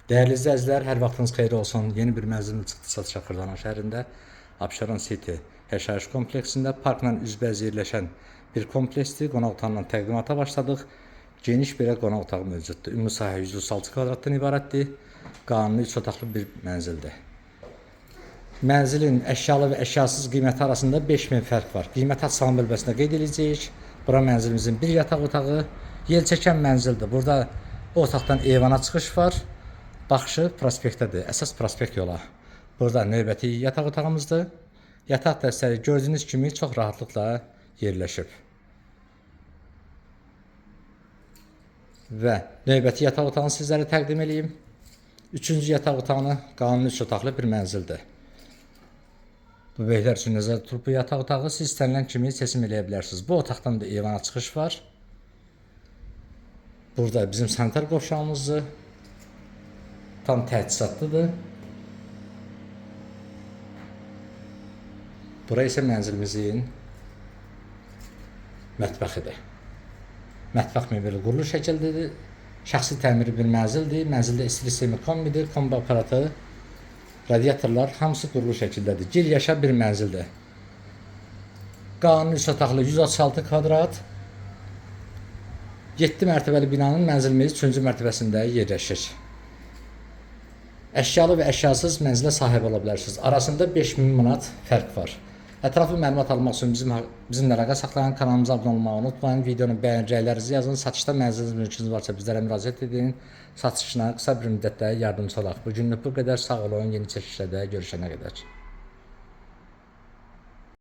Dəyərli izləyicilər, hər vaxtınız xeyir olsun. Yeni bir mənzilimiz çıxdı satışa Xırdalan şəhərində, Abşeron City yaşayış kompleksində parkla üzbəüz yerləşən bir kompleksdir. Qonaq otağından təqdimata başladıq. Geniş bir qonaq otağı mövcuddur. Ümumi sahə 136 kvadratdan ibarətdir. Qanuni 3 otaqlı bir mənzildir. Mənzilin əşyalı və əşyasız qiyməti arasında 5000 fərq var. Qiymət salam bölməsində qeyd edəcəyik. Bura mənzilimizin bir yataq otağı, yel çəkən mənzildir. Burada bu otaqdan eyvana çıxış var. Baxışı prospektədir, əsas prospekt yola. Burada növbəti yataq otağımızdır. Yataq dəstəyi gördüyünüz kimi çox rahatlıqla yerləşib. Və növbəti yataq otağını sizlərə təqdim eləyim. Üçüncü yataq otağını qanuni 3 otaqlı bir mənzildir. Bu beylər üçün nəzərdə tutulub bu yataq otağı siz istənilən kimi seçim eləyə bilərsiniz. Bu otaqdan da eyvana çıxış var. Burada bizim sanitar qovşağımızdır. Tam təchizatlıdır. Bura isə mənzilimizin mətbəxidir. Mətbəx mebeli qurulu şəkildədir. Şəxsi təmiri bir mənzildir. Mənzildə istilik sistemi kombidir, kombi aparatı, radiatorlar hamısı qurulu şəkildədir. Gir yaşa bir mənzildir. Qanuni 3 otaqlı 136 kvadrat 7 mərtəbəli binanın mənzilimiz 3-cü mərtəbəsində yerləşir. Əşyalı və əşyasız mənzilə sahib ola bilərsiniz. Arasında 5000 manat fərq var. Ətraflı məlumat almaq üçün bizimlə əlaqə saxlayın, kanalımıza abunə olmağı unutmayın, videonu bəyən, rəylərinizi yazın, satışda mənziliniz, mülkünüz varsa bizlərə müraciət edin. Satışına qısa bir müddətdə yardımçı olaq. Bu günlük bu qədər. Sağ olun, yeni çəkilişlərdə görüşənə qədər.